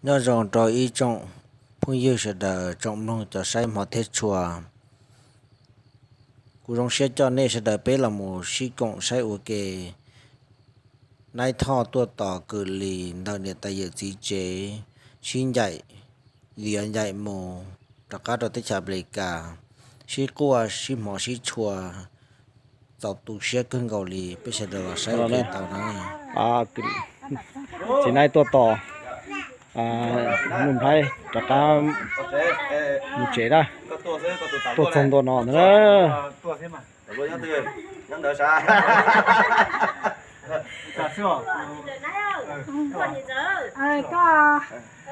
Nyob zoo rau ib tsoom phooj ywg sawv daws, tsoom mloog cov saib hmov thiab tshua. Kuv zoo siab coj nej sawv daws peb los mus sib koom saib ua ke Naib Thoj tuaj tos Kwm Lis ntawm niam tais yawm txiv tsev, sib ncaim viav ncaim mus rov qab rau teb chaws Amelikas, sib quaj sib hmov sib tshua, txaus tu siab kawg nkaus li. Peb sawv daws los saib ua ke tau na. Txiv Naib tuaj tos Nuj Nplhaib rov qab mus tsev na. Tuaj txog ntua no ntag na.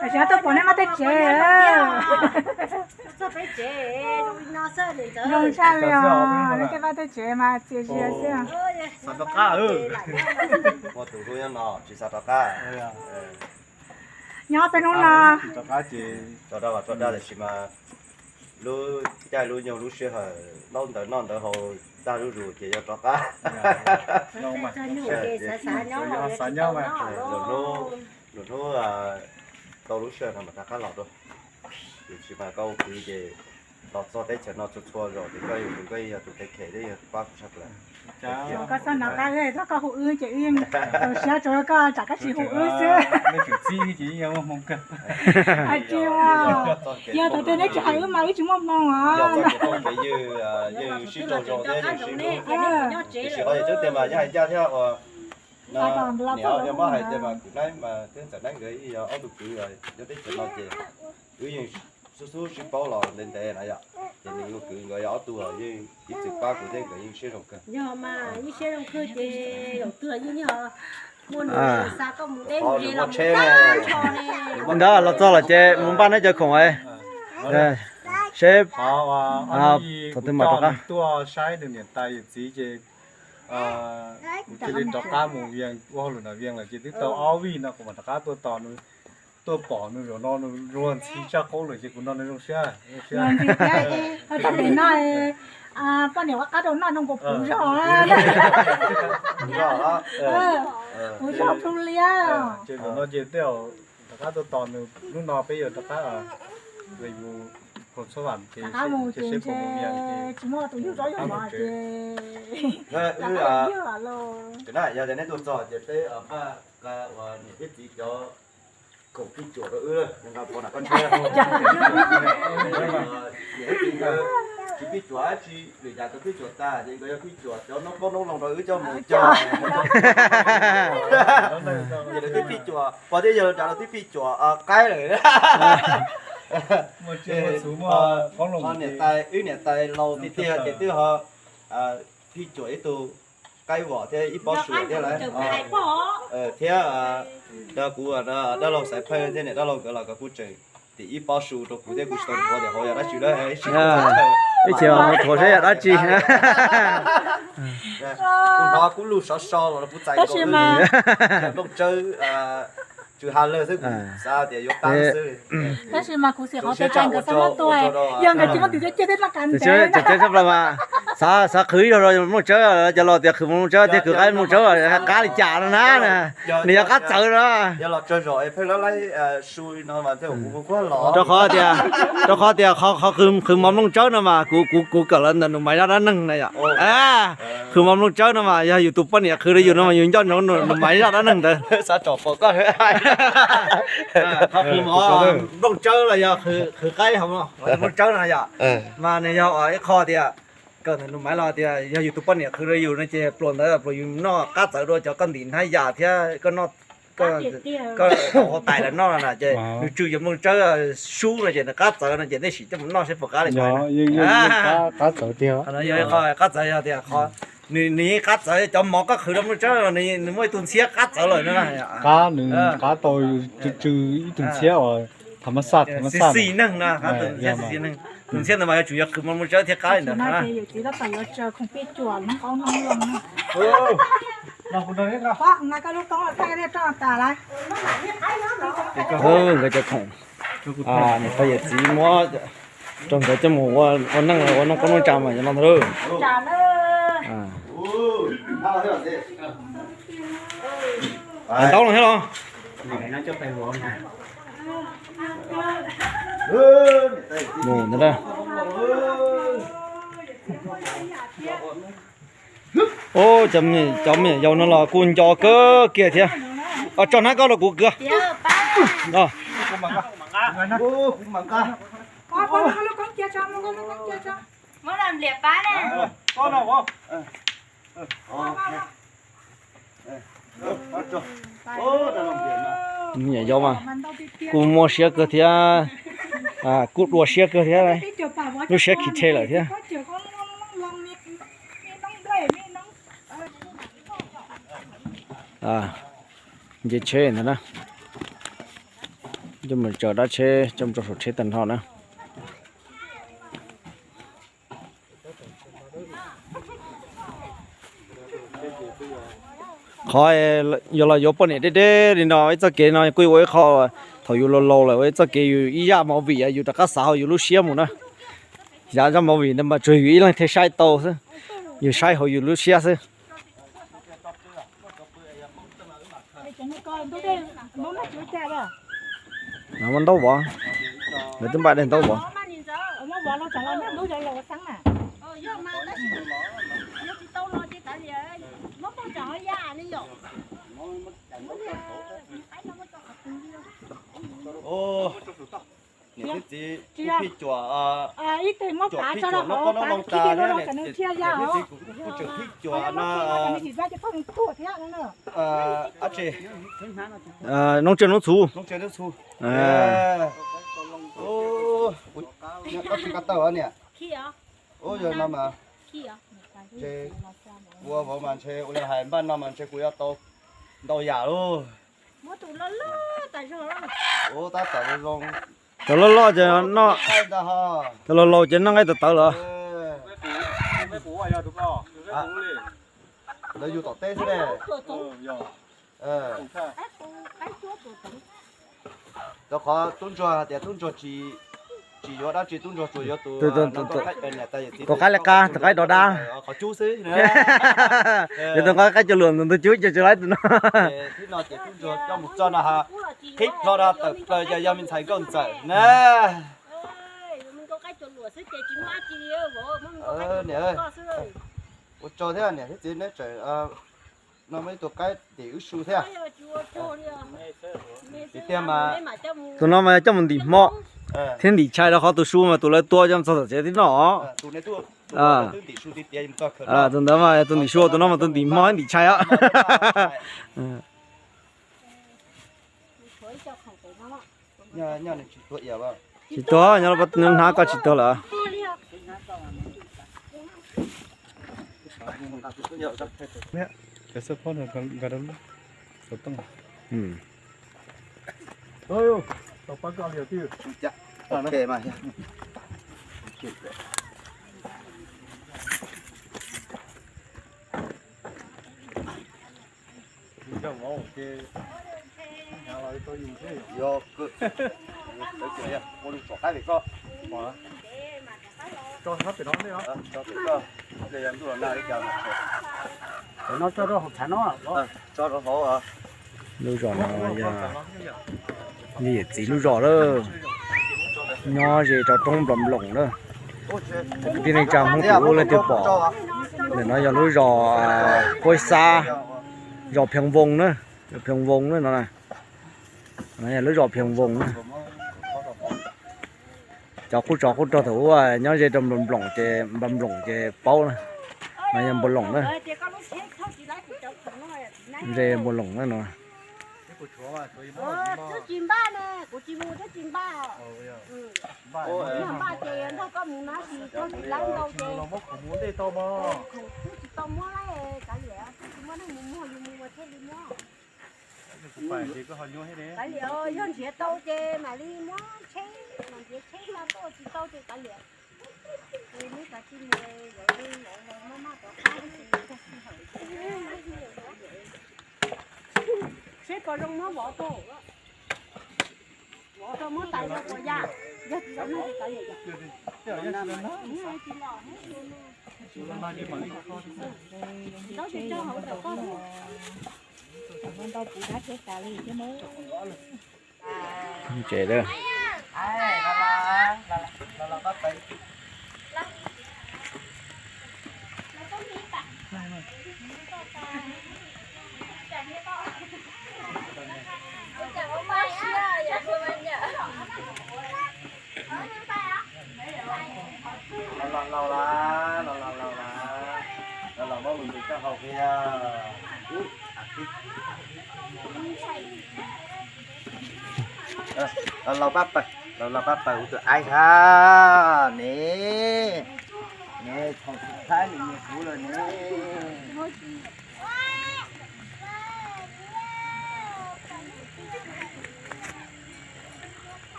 Koj, tuaj pom nej pab tej tsev. Zoo tshaj li os, nej tej pab tej tsev mas txias zias xwb. Nyob peb hnub no, lub caij lub nyoog lub sij hawm laub ntawv noj ntawv haus tag zuj zus ces yuav rov qab. Lwm hnub tau lub sij hawm no mas rov qab los dua. Tiam sis mas koj ua kwv ces los txog teb chaws no txhua txhua zaus ces koj yog kwv, koj yeej yog tus tej khem thiab yog tus pab kuv tshaj plaws. Koj txhob hnov qab, txhob koj hu wb ces wb yeej txaus siab rau koj, tsam koj tsis hu wb xwb. Hais tsis, yog thaum twg neb tsis hais wb mas wb tsis muaj hmoo os. Tiam sis qhov tias coob tiag mas nyob hais ncaj thiab uas niam yog muab hais tias mas kuv Naib mas thiab ntxawm Naib nkawd yog ob tug kwv nyob teb chaws no ces wb yeej xub xub sib paub los ntev ntev na yom. Ces nws tus kwv nkawd yog ob tug yeej ib txwm pab kuv thiab nkawd yeej siab zoo kawg. Yog mas yeej siab zoo kawg ces zaum twg yeej muaj nws xa koj mus deb mus ze los mus tag nrho ne. Ntawd los txog lawm ces mus npaj neb cov khoom seb thaum twg mam rov qab. Tuaj saib nws niam tais yawm txiv ces kuv cia li rov qab mus Vias ua hauj lwm nram Vias lawm ces twb tau ob vij no kuv mam rov qab tuaj tos nws, tuaj pom nws zaum no nws luag ntxhi tshaj qub lawm ces kuv no nws zoo siab, zoo siab. Tam sim no poj niam ua qab rau noj noo nkaus puv zog, puv zog plhu liab. Ces zaum no ces tej zaum rov qab tuaj tos nws, hnub no peb yuav rov qab mus khoom txhua vam ces seb puas mus Vias ces tsis muaj tus yug tsob yug mov ces yog tias neb tuaj txog ces peb nqa ua niam thiab txiv cov khoom phij cuam rau wb, nqa pov nram koj tsheb. Niam thiab txiv nkawd tsis phij cuam dab tsi, lwm yam nkawd phij cuam tag ces nkawd yog phij cuam cov noob qoob noob loo rau wb coj mus cog. Ces lawv twb phij cuam pog thiab yawg lawv twb phij cuam qaib lawm. Niam tais, wb niam tais laus tiag tiag ces twb ho phij cuam ib tug qaib vom thiab ib pob su thiab lawm. Thiab kuv dab laug Xaiv Phawj thiab niam dab laug nkawd los nkawd kuj tseem tim ib pob su rau kuv thiab kuv tsis tau nthuav tias hauv yog dab tsi lawm. Ib chim mus thuav saib yog dab tsi. Kuv hnov kuv lus sov so los kuv txais nkaus nplooj tsawb tsw ha lawg xwb, kuv xav tias yuav qab xwb. Tab sis mas kuv xav qhov tias nkawd xav muab tua, yog nkawd tsis muab tus cawv ceg thiab noj qab ntev. Xav, xav qhwv ib zaug rau nplooj tsawb, cov laus tias qhwv mos nplooj tsawb thiab qhwv qaib mos nplooj tsawb qab li cas no na. Nws yog qab txawv no. Rau qhov tias, rau qhov tias qhov qhwv mos nplooj tsawb no mas kuv, kuv, kuv kawm los ntawm Nus Maiv zaj dab neeg na yom. Qhwv mos nplooj tsawb no mas yog yus tus poj niam qhwv rau yus no mas yus nco ntsoov Nus Maiv zaj dab neeg ntawd. Xav tsom pom koj. Qhov qhwv mos nplooj tsawb los yog qhwv qaib, nplooj tsawb no yom, mas nws yog ib qho tias kawm ntawm Nus Maiv los tias yog yus tus poj niam qhwv rau yus no ces pluas ntawd pluas yus noj qab txawv dua cov koj ntim hnab yas thiab koj noj, koj tau hauv tais lawv noj no ces nws tsw yus nplooj tsawb sub no ces nws qab txawv no ces nej sim coj mus noj seb puas qab li. Qab txawv tiag, qab txawv yog tias nws, nws yeej qab txawv, cov mov koj qhwv rau nplooj tsawb nws muaj ib tug ntxhiab qab txawv lawm no. Qab, nws qab tau tsw tsw ib tug ntxhiab uas tham ma xaj, tham ma xaj xi neeg no. Tus ntxhiab ntawd mas yuav tsum yog qhwv mos nplooj tsawb thiaj qab li ntawd. Nkawd cov khoom, niam tais yawm txiv muab rau nkawd coj mus ua neej ua noob qoob noob tsav mas yog no ntag lauj. Ntaub no thiab los? Mus ntag. Ub, cov me nyuam yaus no los kuj nco kawg kiag thiab. Tso hnab koj rau kuv kwv. Me nyuam yaus mas kuj muaj siab kawg thiab, kuj dua siab kawg thiab, lub siab khi rhe lawm thiab. Nce tsheb ntag na, coj mus tsaws dab tsheb coj mus rau saum tsheb tag nrho na. Qhov yog los yuav poj niam deb deb li no ib txoj kev no kuj yuav ua ib qho, thaum yus laus laus lawm ua ib txoj kev yus ib zaj movie yus rov qab xav hauv yus lub siab mus na. Yav zaj movie ntawd mas tsuas yus ib leeg thiaj saib tau xwb, yus saib hauv yus lub siab xwb. Muab ntaub vov, lawv twb npaj daim ntaub vov. Niam thiab txiv, kuv phij cuam, cuam phij cuam no koj noj loo tas thiab niam thiab txiv, kuv tseem phij cuam no. Ab tsi, noob tsiaj noob txhu. Noob tsiaj noob txhu. Koj tsis ko taw niam. Ub, yog no mas, ua vauv mas ntshe ua li hais npaj no mas ntshe kuv yuav tau ntau yam lauj. Ub, tab tom zoo zoo. Cov loj loj ces noj, cov laus laus ces noj nqaij tawv tawv lawm. Lawv yug tom teb xwb ne. Rau qhov tub ntsuag hais tias tub ntsuag tsis yuav dab tsi, tub ntsuag tsuas yuav tus qaib li qab, tus qaib dov dab, qhov cub xwb. Yuav tus qaib cov luam ntawd tus cub ces tsis laib tus no. Thib no ces tub ntsuag coj mus txog no ha, qhib plho no tawm plaws ces yog me ntxhais nkauj ntxawm na. Ua tsaug thiab niam thiab txiv neb tseem no muaj ib tug qaib ntim wb su thiab. Tiag mas, tus no mas coj mus ntim hmo thiab ntim tshais rau qhov tus su mas tus lawv tua coj txog tom tsev tib no. Tus ntawd mas tus ntim su, tus no mas tus ntim hmo ntim tshais os. Tsis tuag, nyob hnav koj tsis tuag lawm. Lub zos no yog niam txiv lub zos lawm, nyob ze rau roob Nploos Nploos lawm. Kwv tij neej tsa Hmoob txhua leej twg pom, ntawm no yog lub zos Puab Xab, zos Pheev Voos na, Pheev Voos na no. No yog lub zos Pheev Voos na. Cov qub tsov qub rog thaum ub nyob ze rau Nploos Nploos ces, Nploos Nploos ces paub na. No yog Nploos Nploos na. Ze Nploos Nploos na no. Kav liam, yog nrhiav tau ces mam li muab tsheb, mam nrhiav tsheb hla tuaj, tsis tau ces kav liam. Ces neb kav tsij mus, maj maj rov qab. Seb puas zoo muab vov rau, vov rau muab tais rau puas yog, yog tsis zoo no ces kav liam. Ntau ces tso hauv tawm koj. Ntau puv dab tsheb tas li thiab na. Tsev lawm. Los los laus las, los los laus las, los los muab mus ntxuav coj haus kiag. Los los pab pawg, los los pab pawg kuv tus aib hab ne. Ne thaum suv thaib nws nyiam kuv lawm ne.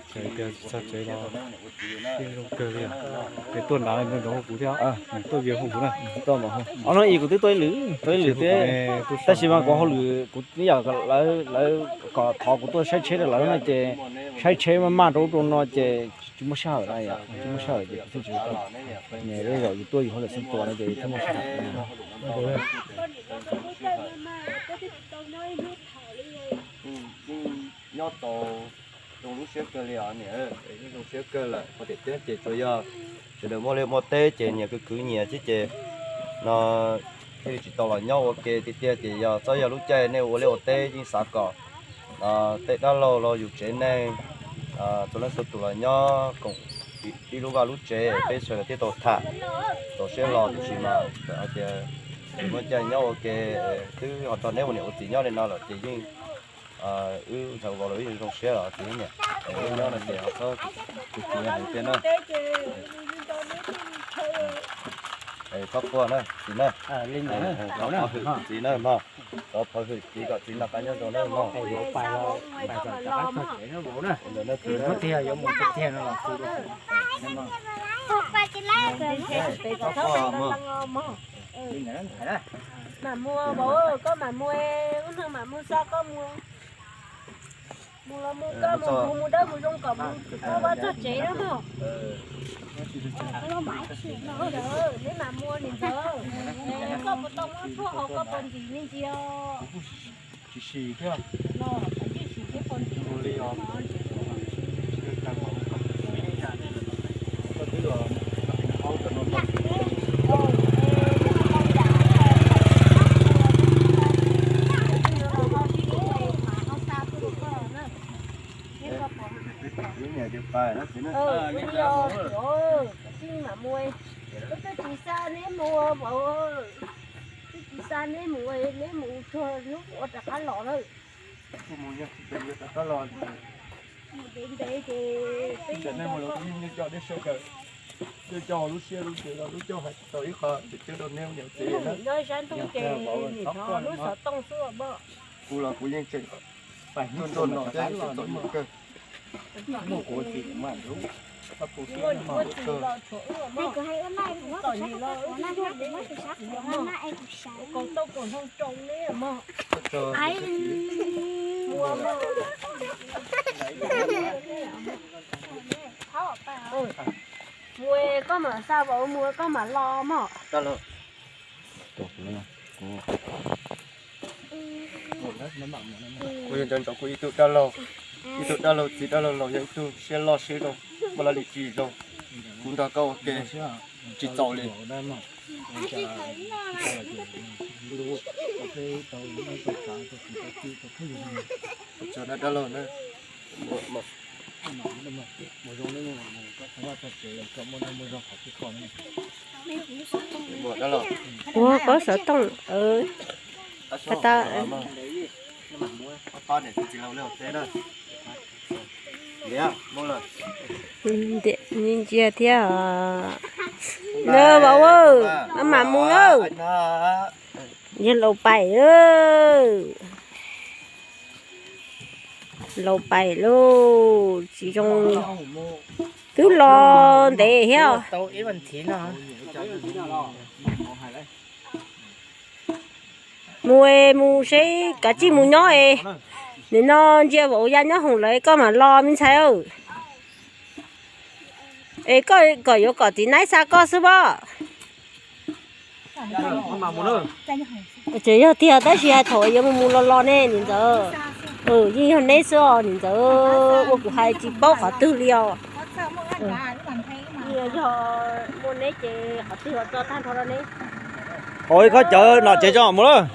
Txog tsev los siab zoo kawg li. Ces tuaj nrad nrog hu kuv thiab, tuaj vias hu kuv na. Ob hnub ib kuv twb tuaj ib lwm, tuaj ib lwm thiab, tab sis mas kuv hauj lwm kuv ib yam lawv kom thov kuv tuaj saib tsheb rau lawv no ces saib tsheb maj maj rau ub rau no ces tsis muaj sij hawm na, tsis muaj sij hawm ces kuv thiaj tsis tuaj. Nyias ib zaug yus tuaj yus hauj lwm xeeb tua no ces yus thiaj muaj sij hawm. Nyob tau zoo lub siab kawg li os niam, zoo siab kawg lawm. Qhov tiag tiag ces tsuas yog sawv daws muaj liaj muaj teb ces nyias kwv kwv nyias xwb ces no thiaj li tsis tau los nyob ua ke tiag tiag. Ces yog txhob yog lub caij nej ua liaj ua teb yeej xav kom tej dab laug los yus tsev neeg txhua leej txhua tus los nyob koom ib lub vaj lub tsev, peb sawv daws thiaj tau tham, txaus siab los. Tiam sis mas hais tias muaj caij nyob ua ke twb ho nrog neb ua niam ua txiv nyob li no lawm ces yeej wb ntxhais vauv los wb zoo siab los txiv niam, wb nyob no ces ho txhob kwv kwv heev tiag na. Txhob quaj na txiv na, thov hwm txiv na mog, thov hwm txiv kom txiv noj qab nyob zoo na mog. Mam mus vauv, koj mam mus, ub no mam mus xa koj mus. Mus los mus, koj mus mus dawb mus zoo kom mus txog vaj txog tsev na mog. Neb mam mus li ntawd, koj puas tau muab tshuaj haus, koj puas ntxim me ntsis os? Tsis sim thiab. Los tsis sim thiab puas ntxim li os. Tsis mam mus, koj twb tsis xa neb mus, twb tsis xa neb mus, neb mus txog hnub ua rov qab los lawm. Mus ntev ntev ces peb coj sawv daws, coj lub siab lub ntsws los lub caug hais tsis tau ib qho, nyob sab ntuj ces nim no lub xov tooj xwb os. Kuv los kuv yeej tseem tuaj nrog no thiab, yeej tseem txom nyem kawg. Mus, koj mam xa vauv mus, koj mam los mog. Kuv yog nco ntsoov kuv ib tug dab laug, ib tug dab laug txiv dab laug laus yog ib tug siab loj siab zoo, muaj laj lim tsis zoo. Kuv nrog koj ua ke tsis txaus li. Dab laug na. Ua koj xov tooj, ta ntsia thiab os. Nab vauv, maj mam mus na. Yog laus pais, laus pais lauj, tsis zoo, twb los ntev thiab. Mus es mus seb kav tsij mus nyob es, nim no ntsia vauv ya nyob hoom lawv koj mam los me ntxhais. Es koj kom yuav kom txiv naib xa koj xwb pob. Tseem yog tiag tab sis hais thaum yuav mus mus los los ne niam ntxawm. Yeej yog neb xwb os niam ntxawm, ua kuv hais tsis paub qhov twg li os. Yog muaj neb ces qhov twg los tso tag nrho rau neb. Ua ib khob cawv nom tsev tso mus lawm.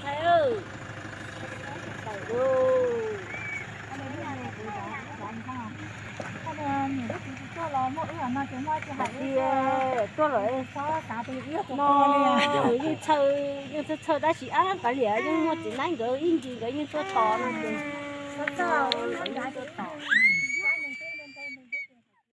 Tuaj lawm no yeej txhawj, yeej txhawj txhawj tab sis ab kav liam yeej muaj txiv neeb nkawd ib ncig nkawd yeej tuaj tos no ces.